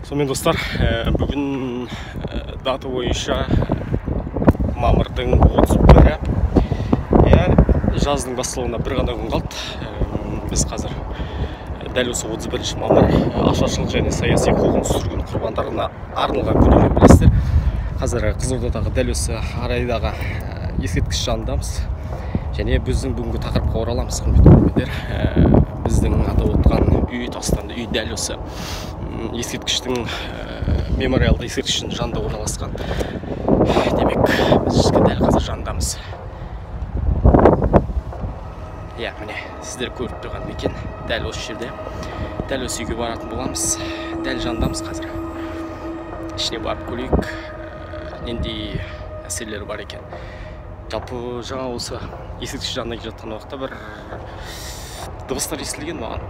Сонымен достар, бүгін дата бойынша мамырдың 31-і. Жаздың басталуына бір ғана күн қалды. Біз қазір дәл осы 31 мамыр ашаршылық және саяси қуғын-сүргін құрбандарына арналған күн екенін білесіздер. Қазір Қызылордадағы дәл осы Арайдағы ескерткіш жанындамыз. Және біздің бүгінгі тақырыпқа ораламыз, құрметті көрермендер. Біздің атап отқан үй, тастанды үй дәл осы ескерткіштің, мемориалды ескерткіштің жанында орналасқан. Демек, біз дәл қазір жанындамыз. Иә, міне, сіздер көріп тұрған мекен дәл осы жерде. Дәл осы үйге баратын боламыз. Дәл жанындамыз қазір. Ішіне барып көрейік, нендей әсерлері бар екен. Жалпы жаңа осы ескерткіш жанына келе жатқан уақытта бір дыбыстар естілген маған.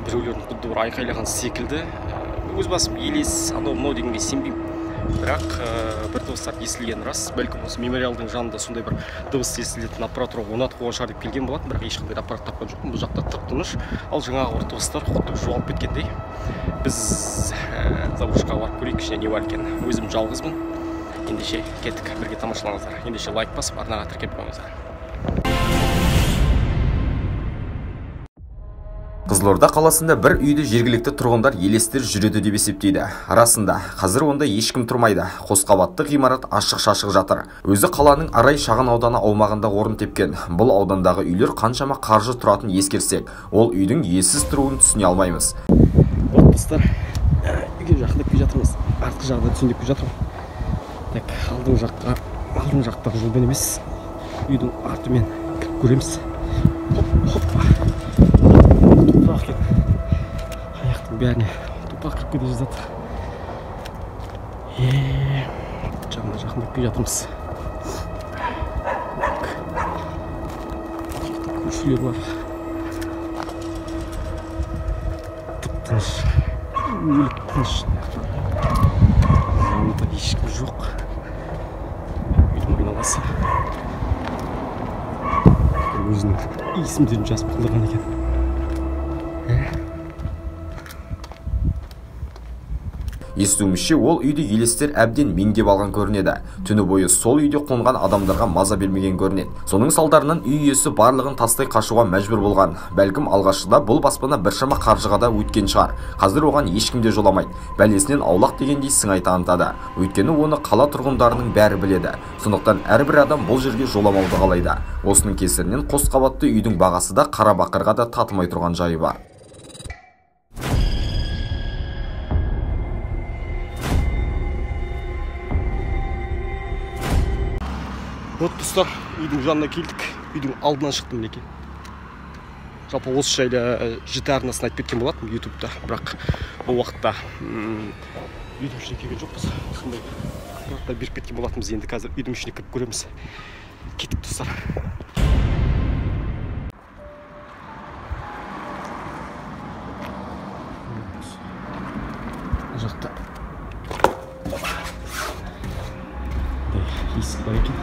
Біреулердің құдды бір айқайлаған секілді. Өз басым елес, анау мынау дегенге сенбеймін. Бірақ бір дыбыстар естілген рас. Бәлкім осы мемориалдың жанында сондай бір дыбыс естілетін аппаратура орнатып қойған шығар деп келген болатын, бірақ ешқандай аппарат тапқан жоқпын. Бұл жақта тып-тыныш. Ал жаңағы бір дыбыстар құдды жоғалып кеткендей. Біз заброшкаға барып көрейік, ішінде не бар екен. Өзім жалғызбын. Ендеше кеттік, бірге тамашалаңыздар. Ендеше лайк басып, арнаға тіркеліп қойыңыздар. Қызылорда қаласында бір үйді жергілікті тұрғындар елестер жүреді деп есептейді. Расында, қазір онда ешкім тұрмайды. Қосқабатты ғимарат ашық-шашық жатыр. Өзі қаланың Арай шағын ауданы аумағында орын тепкен. Бұл аудандағы үйлер қаншама қаржы тұратын ескерсек, ол үйдің иесіз тұруын түсіне алмаймыз. Вот достар, үйге жақындап келе жатырмыз. Артқы жағына түсіндеп келе жатырмын. Так, алдың жақтағы жолмен емес, үйдің артымен кіріп көреміз. Хоп, хоп. Топырақ екен. Аяқтың бәріне топырақ кіріп кете жаздады. Жағына жақындап келе жатырмыз. Бұл жақта көршілер бар. Тып-тыныш, өлік тыныш. Жанында ешкім жоқ. Үйдің айналасы өзінің есімдерін жазып қалдырған екен. Естуімізше, ол үйді елестер әбден меңдеп алған көрінеді. Түні бойы сол үйде қонған адамдарға маза бермеген көрінеді. Соның салдарынан үй иесі барлығын тастай қашуға мәжбүр болған. Бәлкім алғашында бұл баспана біршама қаржыға да өткен шығар. Қазір оған ешкім де жоламайды. Бәлесінен аулақ дегендей сыңай танытады. Өйткені оны қала тұрғындарының бәрі біледі. Сондықтан әрбір адам бұл жерге жоламауды қалайды. Осының кесірінен қос қабатты үйдің бағасы да қара бақырға да татымай тұрған жайы бар. Вот достар, үйдің жанына келдік, үйдің алдынан шықтым мінекей. Жалпы осы жайлы жеті арнасын айтып кеткен болатынмын ютубта, бірақ ол уақытта үйдің ішіне келген жоқпыз. Сондай ақпараттар беріп кеткен болатынбыз. Енді қазір үйдің ішіне кіріп көреміз. Кеттік достар. Бұл жақта есік бар екен.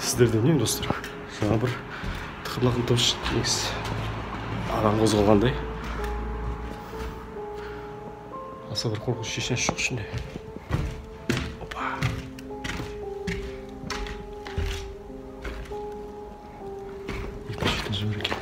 Сіздерде білмеймін достар, жаңа бір тықырлаған дыбыс шықты негізі. Адам қозғалғандай. Аса бір қорқыныш шешесі жоқ ішінде. Опа. Екінші этажы бар екен.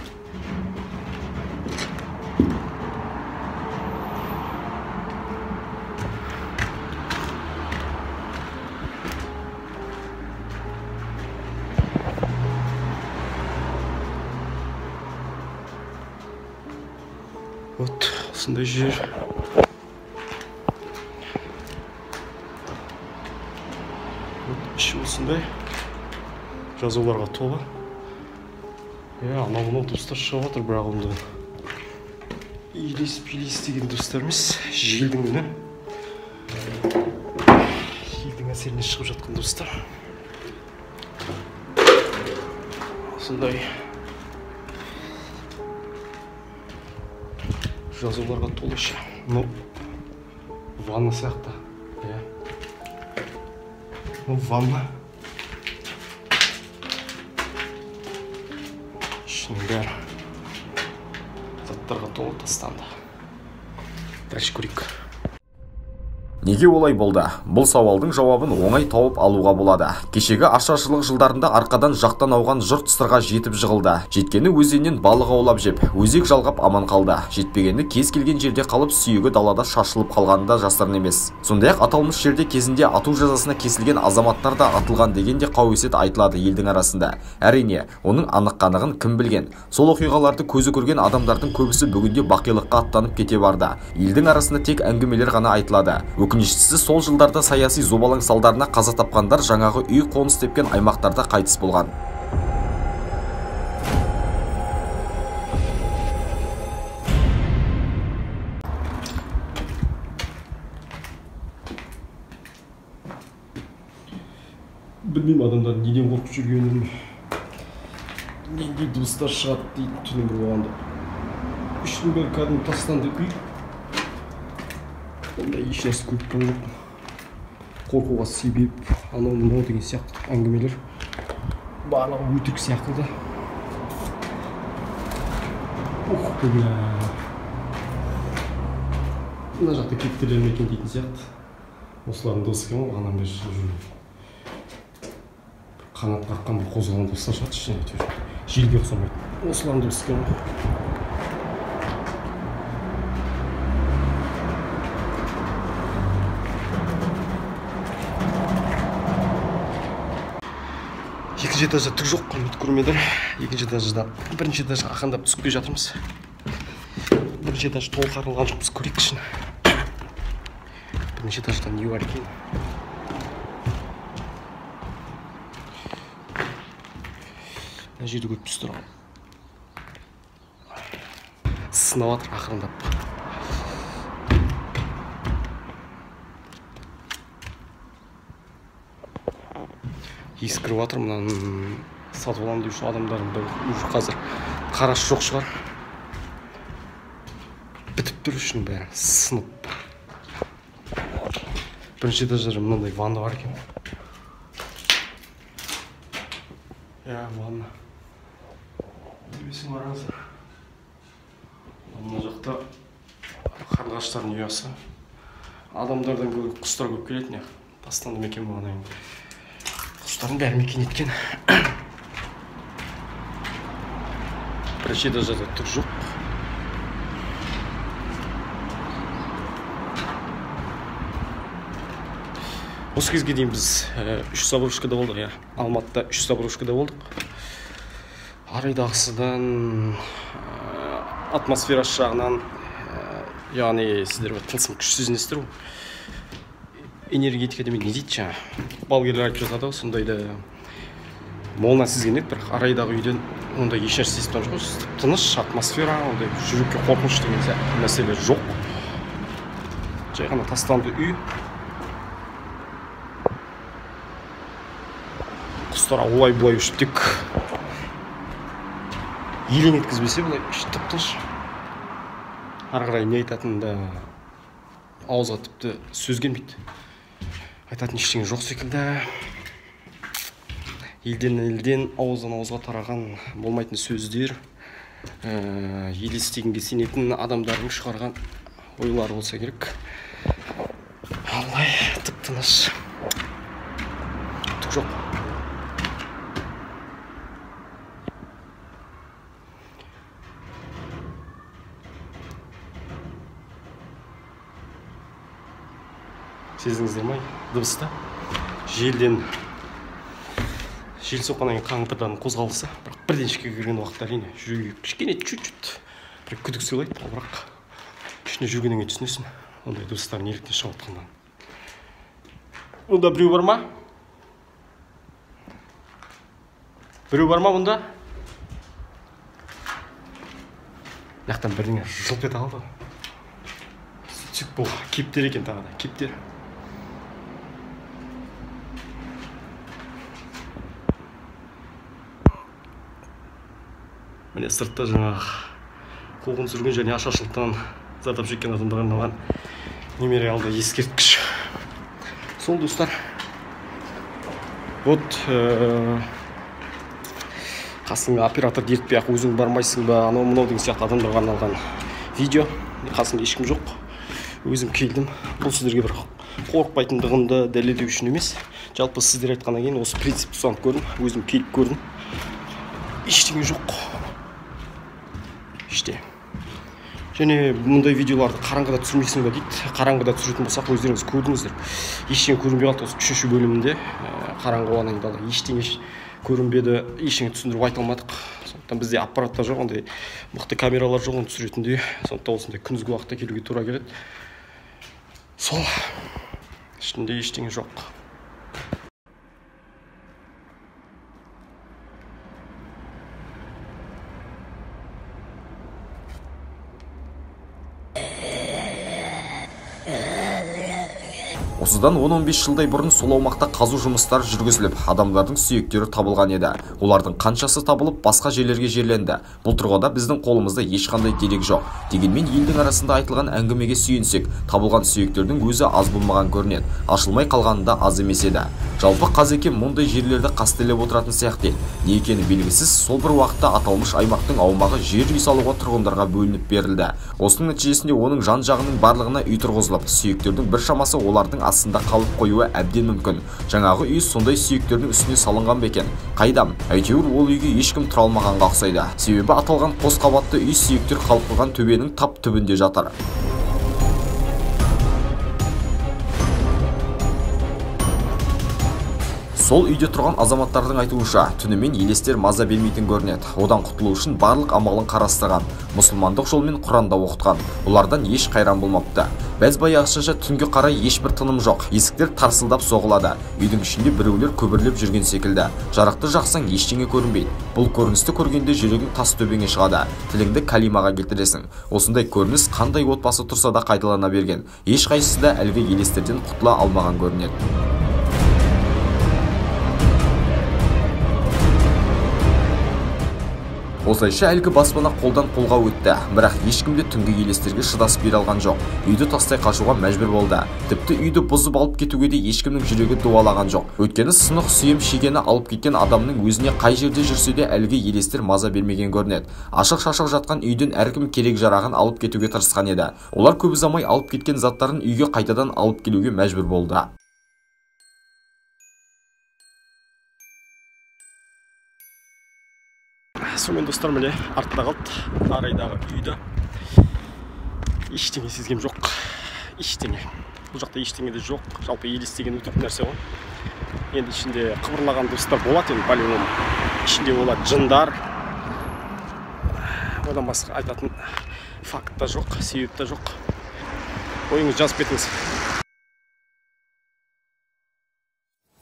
Вот, осындай жер. Вот, іші осындай. Жазуларға толы. Анау мынау дыбыстар шығып жатыр, бірақ онда елес пелес деген дыбыстар емес, желдің үні. Желдің әсеріне шығып жатқан дыбыстар. Осындай жазуларға толы іші. Ну, ванна сияқты. Иә. Ну, ванна. Ішінің бәрі заттарға толы тастанды. Дальше көрейік. Неге олай болды? Бұл сауалдың жауабын оңай тауып алуға болады. Кешегі ашаршылық жылдарында арқадан жақтан ауған жұрт Сырға жетіп жығылды. Жеткені өзеннен балық аулап жеп, өзек жалғап аман қалды. Жетпегені кез келген жерде қалып, сүйегі далада шашылып қалғаны да жасырын емес. Сондай-ақ аталмыш жерде кезінде ату жазасына кесілген азаматтар да атылған деген де қауесет айтылады елдің арасында. Әрине, оның анық-қанығын кім білген? Сол оқиғаларды көзі көрген адамдардың көбісі бүгінде бақилыққа аттанып кете барды. Елдің арасында тек әңгімелер ғана айтылады. Өкініштісі, сол жылдарда саяси зобалаң салдарына қаза тапқандар жаңағы үй қоныс тепкен аймақтарда қайтыс болған. Білмеймін адамдар неден қорқып жүргенін, нендей дыбыстар шығады дейді түнгі болғанда. Үштің бәрі кәдімгі тастанды үй. Ондай ешнәрсе көріп тұрған жоқпын. Қорқуға себеп, анау мынау деген сияқты әңгімелер барлығы өтірік сияқты да. Ух, бля. Мына жақта кептерлер ме екен дейтін сияқты. Осылардың дыбысы екен ғой, анан бері жүрген. Бір қанат қаққан бір қозғалған дыбыстар шығады ішінен әйтеуір. Желге ұқсамайды. Осылардың дыбысы екен ғой. Екінші этажда түк жоқ, құрметті көрермендер. Екінші этажда, бірінші этажға ақырындап түсіп келе жатырмыз. Бірінші этаж толық арылған жоқпыз, көрейік ішін. Бірінші этажда не бар екен? Мына жерді көріп тұрсыздар ғой. Сынап жатыр ақырындап. Ескіріп жатыр, мынаның сатып аламын деуші адамдардың бір уже қазір қарасы жоқ шығар. Бітіп тұр ішінің бәрі, сынып. Бірінші этажда мынандай ванна бар екен. Иә, ванна. Төбесін қараңыздар. Мына жақта қарлығаштардың ұясы. Адамдардан гөрі құстар көп келетін, иә. Тастанды мекен болғаннан кейін. Құстардың бәрі мекен еткен. Бірінші этажда түк жоқ. Осы кезге дейін біз 3 заброшкада болдық, иә. Алматыда 3 заброшкада болдық. Арайдағысыдан, атмосферасы жағынан, яғни сіздер бір тылсым күш сезінесіздер ғой. Энергетика демей не дейді жаңа? Балгерлер айтып жатады ғой, сондайды молынан сезген едік, бірақ Арайдағы үйден ондай ешнәрсе сезіп тұрған жоқпыз. Тыныш атмосфера, ондай жүрекке қорқыныш деген сияқты мәселе жоқ. Жай ғана тастанды үй. Құстар олай бұлай ұшып тек елең еткізбесе былай іші тып-тыныш. Ары қарай не айтатынын да ауызға тіпті сөз келмейді. Айтатын ештеңе жоқ секілді. Елден елден, ауыздан ауызға тараған болмайтын сөздер, елестегенге сенетін адамдардың шығарған ойлары болса керек. Алай, тып-тыныш. Түк жоқ. Сездіңіздер ме дыбысты? Желден, жел соққаннан кейін қаңтардан қозғалысы, бірақ бірден ішке кірген уақытта әрине жүрегі кішкене чуть-чуть бір күдік сыйлайды, ал бірақ ішіне жүргеннен кейін түсінесің ондай дыбыстар неліктен шығып жатқандығын. Мұнда біреу бар ма? Біреу бар ма мұнда? Мына жақтан бірдеңе жылп ете қалды. Сөйтсек бұл кептер екен, тағы да кептер. Міне сыртта жаңағы қуғын сүргін және ашаршылықтан зардап шеккен адамдарға арналған мемориалды ескерткіш. Сол достар. Вот қасыңа оператор ертпей ақ өзің бармайсың ба, анау мынау деген сияқты адамдарға арналған видео. Қасымда ешкім жоқ. Өзім келдім. Бұл сіздерге бір қорықпайтындығымды дәлелдеу үшін емес. Жалпы сіздер айтқаннан кейін осы принципті ұстанып көрдім, өзім келіп көрдім. Ештеңе жоқ. Іште. Және мұндай видеоларды қараңғыда түсірмейсің ба дейді. Қараңғыда түсіретін болсақ өздеріңіз көрдіңіздер. Ештеңе көрінбей қалды осы 3-ші бөлімінде. Қараңғы болғаннан кейін ештеңе көрінбеді, ештеңе түсіндіріп айта алмадық. Сондықтан бізде аппарат та жоқ, ондай мықты камералар жоқ оны түсіретіндей. Сондықтан осындай күндізгі уақытта келуге тура келеді. Сол, ішінде ештеңе жоқ. Осыдан 10-15 жылдай бұрын сол аумақта қазу жұмыстары жүргізіліп, адамдардың сүйектері табылған еді. Олардың қаншасы табылып, басқа жерлерге жерленді. Бұл тұрғыда біздің қолымызда ешқандай дерек жоқ. Дегенмен елдің арасында айтылған әңгімеге сүйенсек, табылған сүйектердің өзі аз болмаған көрінеді. Ашылмай қалғанында аз емес еді. Жалпы қазеке мұндай жерлерді қастерлеп отыратын сияқты еді. Не екені белгісіз, сол бір уақытта аталмыш аймақтың аумағы жер үй салуға тұрғындарға бөлініп берілді. Осының нәтижесінде оның жан-жағының барлығына үй тұрғызылып, сүйектердің біршамасы олардың астында қалып қоюы әбден мүмкін. Жаңағы үй сондай сүйектердің үстіне салынған ба екен? Қайдам? Әйтеуір ол үйге ешкім тұра алмағанға ұқсайды. Себебі аталған қос қабатты үй сүйектер қалып қойған төбенің тап түбінде жатыр. Сол үйде тұрған азаматтардың айтуынша, түнімен елестер маза бермейтін көрінеді. Одан құтылу үшін барлық амалын қарастырған, мұсылмандық жолмен Құранда оқытқан. Олардан еш қайран болмапты. Бәз баяғысынша түнге қарай ешбір тыным жоқ. Есіктер тарсылдап соғылады. Үйдің ішінде біреулер көбірлеп жүрген секілді. Жарықты жақсаң ештеңе көрінбейді. Бұл көріністі көргенде жүрегің тас төбеңе шығады. Тіліңді калимаға келтіресің. Осындай көрініс қандай отбасы тұрса да қайталана берген. Ешқайсысы да әлгі елестерден құтыла алмаған көрінеді. Осылайша әлгі баспана қолдан қолға өтті, бірақ ешкім де түнгі елестерге шыдас бере алған жоқ. Үйді тастай қашуға мәжбүр болды. Тіпті үйді бұзып алып кетуге де ешкімнің жүрегі дуалаған жоқ. Өйткені сынық сүйем шегені алып кеткен адамның өзіне қай жерде жүрсе де әлгі елестер маза бермеген көрінеді. Ашық-шашық жатқан үйден әркім керек жарағын алып кетуге тырысқан еді. Олар көп ұзамай алып кеткен заттарын үйге қайтадан алып келуге мәжбүр болды. Сонымен достар, міне артта қалды Арайдағы үйді. Ештеңе сезгем жоқ. Ештеңе. Бұл жақта ештеңе де жоқ. Жалпы елес деген өтірік нәрсе ғой. Енді ішінде қыбырлаған дыбыстар болады енді по-любому. Ішінде болады жындар. Одан басқа айтатын факт та жоқ, себеп та жоқ. Ойыңызды жазып кетіңіз.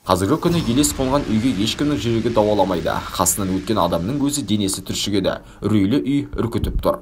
Қазіргі күні елес қонған үйге ешкімнің жүрегі дауаламайды. Қасынан өткен адамның өзі денесі түршігеді. Үрейлі үй үркітіп тұр.